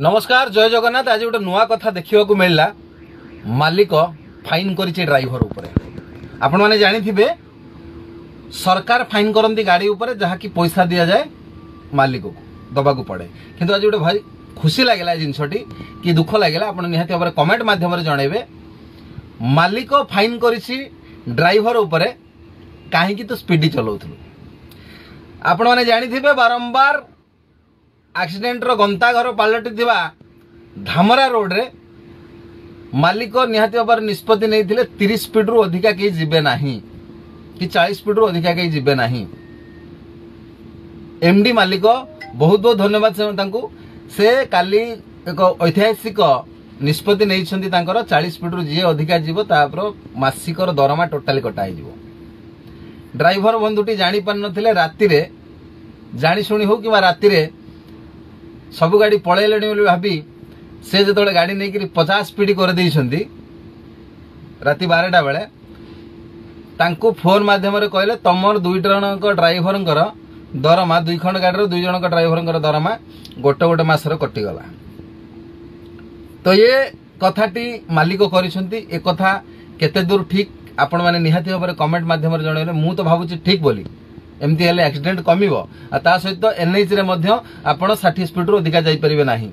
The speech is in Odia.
ନମସ୍କାର, ଜୟ ଜଗନ୍ନାଥ। ଆଜି ଗୋଟେ ନୂଆ କଥା ଦେଖିବାକୁ ମିଳିଲା, ମାଲିକ ଫାଇନ୍ କରିଛି ଡ୍ରାଇଭର ଉପରେ। ଆପଣମାନେ ଜାଣିଥିବେ, ସରକାର ଫାଇନ୍ କରନ୍ତି ଗାଡ଼ି ଉପରେ, ଯାହାକି ପଇସା ଦିଆଯାଏ ମାଲିକକୁ ଦେବାକୁ ପଡ଼େ। କିନ୍ତୁ ଆଜି ଗୋଟେ ଭାରି ଖୁସି ଲାଗିଲା ଏ ଜିନିଷଟି କି ଦୁଃଖ ଲାଗିଲା, ଆପଣ ନିହାତି ଭାବରେ କମେଣ୍ଟ ମାଧ୍ୟମରେ ଜଣାଇବେ। ମାଲିକ ଫାଇନ୍ କରିଛି ଡ୍ରାଇଭର ଉପରେ, କାହିଁକି ତୁ ସ୍ପିଡି ଚଲାଉଥିଲୁ? ଆପଣମାନେ ଜାଣିଥିବେ, ବାରମ୍ବାର ଆକ୍ସିଡେଣ୍ଟର ଗନ୍ତାଘର ପାଲଟିଥିବା ଧାମରା ରୋଡରେ ମାଲିକ ନିହାତି ଭାବରେ ନିଷ୍ପତ୍ତି ନେଇଥିଲେ, 30 ସ୍ପିଡରୁ ଅଧିକା କେହି ଯିବେ ନାହିଁ କି 40 ସ୍ପିଡରୁ ଅଧିକା କେହି ଯିବେ ନାହିଁ। ଏମଡି ମାଲିକ, ବହୁତ ବହୁତ ଧନ୍ୟବାଦ ତାଙ୍କୁ। ସେ କାଲି ଏକ ଐତିହାସିକ ନିଷ୍ପତ୍ତି ନେଇଛନ୍ତି ତାଙ୍କର, 40 ସ୍ପିଡରୁ ଯିଏ ଅଧିକା ଯିବ ତାର ମାସିକର ଦରମା ଟୋଟାଲି କଟା ହେଇଯିବ। ଡ୍ରାଇଭର ବନ୍ଧୁଟି ଜାଣିପାରିନଥିଲେ, ରାତିରେ ଜାଣିଶୁଣି ହଉ କିମ୍ବା ରାତିରେ ସବୁ ଗାଡ଼ି ପଳେଇଲେଣି ବୋଲି ଭାବି ସେ ଯେତେବେଳେ ଗାଡ଼ି ନେଇକରି 50 ସ୍ପିଡ୍ କରିଦେଇଛନ୍ତି ରାତି 12ଟା ବେଳେ, ତାଙ୍କୁ ଫୋନ୍ ମାଧ୍ୟମରେ କହିଲେ, ତମର 2 ଜଣଙ୍କ ଡ୍ରାଇଭରଙ୍କର ଦରମା, 2 ଖଣ୍ଡ ଗାଡ଼ିର 2 ଜଣଙ୍କ ଡ୍ରାଇଭରଙ୍କର ଦରମା ଗୋଟେ ଗୋଟେ ମାସର କଟିଗଲା। ତ ଏ କଥାଟି ମାଲିକ କରିଛନ୍ତି, ଏ କଥା କେତେ ଦୂର ଠିକ୍, ଆପଣମାନେ ନିହାତି ଭାବରେ କମେଣ୍ଟ ମାଧ୍ୟମରେ ଜଣାଇଲେ। ମୁଁ ତ ଭାବୁଛି ଠିକ୍ ବୋଲି। ଏମିତି ହେଲେ ଆକ୍ସିଡେଣ୍ଟ କମିବ, ଆଉ ତା ସହିତ ଏନ୍ଏଚ୍ରେ ମଧ୍ୟ ଆପଣ 60 ସ୍ପିଡରୁ ଅଧିକା ଯାଇପାରିବେ ନାହିଁ।